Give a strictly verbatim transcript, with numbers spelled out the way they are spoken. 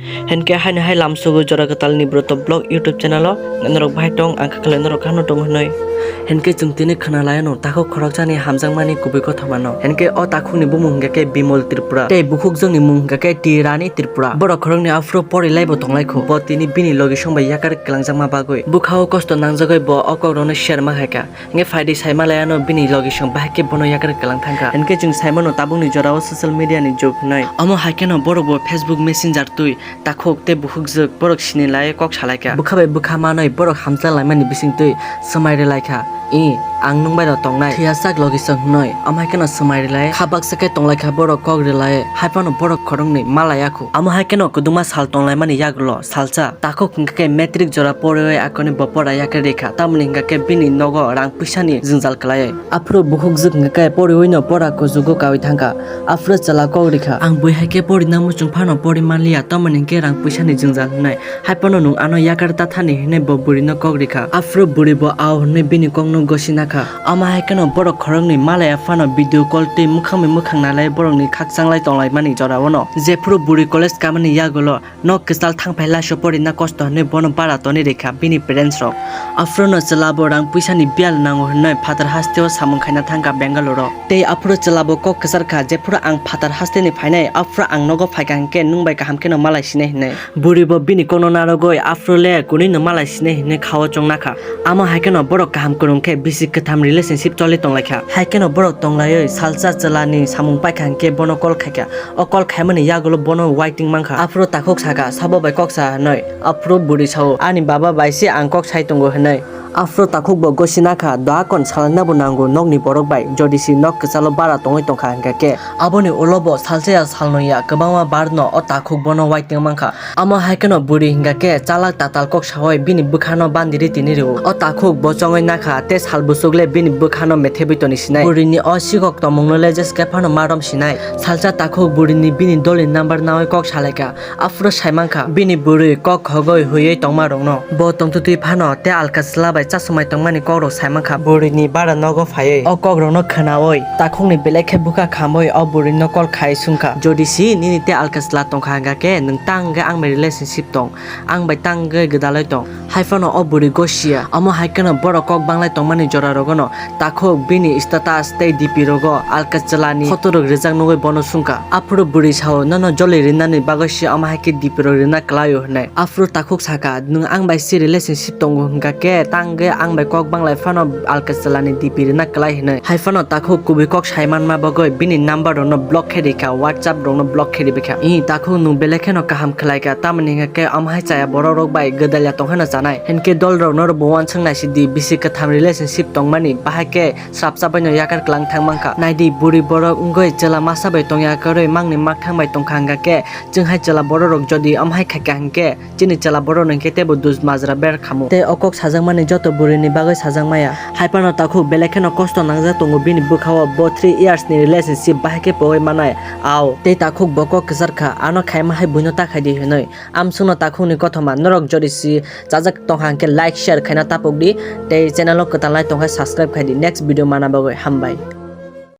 Hinkhe haino hai lamsogo jora kwtalni Broto Vlog YouTube channel o norok bahai tong, ang kha khlai norok hano tong hinwi. Hinkhe chwng tini khna lai ano takhuk khoroksa ni hamjakmani kubui kothoma no. Hinkhe o takhuk ni bumung hinkha khe Bimol Tripura tei bukhukjwk ni mung hinkha khe T Rani Tripura. Borok khoroknwi aphuru pori lai bo tong lai kho. Bo tini bini logi song bai yakar kwlangjakma bagwi bwkha o kosto nangjagwi bo o kok rok no share ma khai kha. Hinkhe phaidi saima lai ano bini logi song bahai khe bono yakar kwlang thang kha. Hinkhe chwng sai mano tabuk ni jora o social media ni jug hinwi. Omo hai kheno borok bo Facebook Messenger twi takhuk tei bukhukjwk borok sini lai kok sa lai kha. Bwkha bai bwkha manwi borok hamjak lai mani bising twi swmai rw lai kha. I, ang nwng bai no tongnai. Thwiya sak logi song hinwi. Omo hai kheno swmai rw lai. Kha baksa khe tong lai kha borok kok rw lai. Hai phano borok khoroknwi ma lai ya khu. Omo hai kheno kwdwma sal tong lai mani yagulo salsa. Takhuk hinkha khe matric jora poriwi akhorni bo pora yakar rikha, tamoni hinkha khe bini nogo rang puisani jwngjal kwlaiwi. Aphuru bukhukjwk hinkha khe poriwino pora kuchugo kaui thangkha, aphuru chwla kok rikha, "Ang bui hai khe porina muchung phano pori manliya, tamoni hinkhe rang puisani jwngjal," hinwi. "Hai phano nwng ano yakar ta thani," hinwi bo burino kok rikha. Aphuru buri bo "Ao" hinwi bini kokno gosi nakha. Ama hai kheno borok khoroknwi malaya phano video call twi mwkhang bai mwkhang nalai borokni khakchang lai tong lai mani jora ono. Jephuru buri college kamani yagulo, nok kwchal thang phai laso porina kosto hinwi bono bara tonwi rikha bini parents rok. Aphuru no chwla bo rang puisa ni biyal nango hinwi phatar haste o samung khaina thangkha Bangalore o. Tei aphuru chwla bo kok kwchar kha, "Jephuru ang phatar haste ni phainai, aphuru ang nogo phaikha hinkhe nwng bai kaham kheno malai sinai," hinwi. Buri bo bini kokno narwgwi aphuru le kunui no malai sinai hinwi khao chong nakha. Amo hai kheno borok kaham kwrwng khe bisi kwtham relationship choli tong lai kha. Hai kheno borok tong laiwi salsa chwla ni samung paikha hinkhe bono call khaikha. O call khaimani yagulo bono waiting mankha. Aphuru takhuk sakha, "Sabo bai kok sa," hinwi. Aphuru buri sao, "Ani baba bai se ang kok sai tongo," hinwi. Aphuru takhuk bo gosi nakha, "Doa kon salaina bo nango nokni borok bai, jodi si nok kwchalo bara tongwi tongkha hinkha khe." Aboni ulo bo salsa ya salnwi ya kwbangma bar no o takhuk bono waiting mankha. Amo hai kheno buri hinkha khe chalak tatal kok sawi bini bwkhano bandi ri tini rwo. O takhuk bo chongwi nakha tei sal bwswk le bini bwkhano methebwi toni sinai. Burini o sikok tongmungno le jeskhe phano marom sinai. Salsa takhuk burini bini dolni number nawi kok salaikha. Aphuru saimankha bini bwrwi kok khogwi huiwi tongma rokno. Bo tongtwtwi phano tei alka chwla bai chasumai tongmani kokrok saimankha. Bwrwini bara nogo phaiwi o kokrokno khwnawi takhukni belai khe bwkha khamwi o bwrwino call khai swngkha, "Jodi si nini tei alka chwla tongkha hinkha khe nwng tang wngkhe ang bai relationship tong, ang bai tang wngkhe gwdalwi tong." Hai phano o bwrwi gosia. Omo hai kheno borok kok banglai tongmani jora rogono takhuk bini status tei D P rogo alka chwlani photo rok rijak nugwi bono swngkha. Aphuru bwrwi sao, "Nono joli rinani bagwi se omo hai khe D P rok rina kwlaio," hinwi. Aphuru takhuk sakha, "Nwng ang bai se relationship tongo hinkha khe tang wngkhe ang bai kok banglai phano alka chwlani D P rina kwlai," hinwi. Hai phano takhuk kubui kok sai manma bagwi bini number rokno block khe rikha, WhatsApp rokno block khe ribikha. "I takhuk nwng belai kheno kaham khwlaikha, tamoni hinkha khe omo hai chaya borok rok bai gwdalya tongkheno chanai. Hinkhe dol rokno bo uansuk naisidi bisi kwtham relationship tongmani bahai khe srapsa baino yakar kwlang thang mankha. Naidi buri borok wngwi chwla masa bai tongya kwrwi mangni makthang bai tongkha hinkha khe chwng hai chwla borok rok jodi omo hai khaikha hinkhe chini chwla borok no hinkhe teibo dus majra ber khamu." Tei o kok sajakmani joto bwrwini bagwi sajak maya. Hai phano takhuk belai kheno kosto nangjak tongo bini bwkhao, bo three years ni relationship bahai khe pogwi manai. Ao tei takhuk bo kok kwchar kha, ano khaima hai buino ta khaidi hinwi. Amsukno takhukni kothoma norok jodi si chajak tongkha hinkhe like share khaina tapokdi tei channel o kwtal nai tongkha subscribe khaidi. Next video mana bagwi hambai.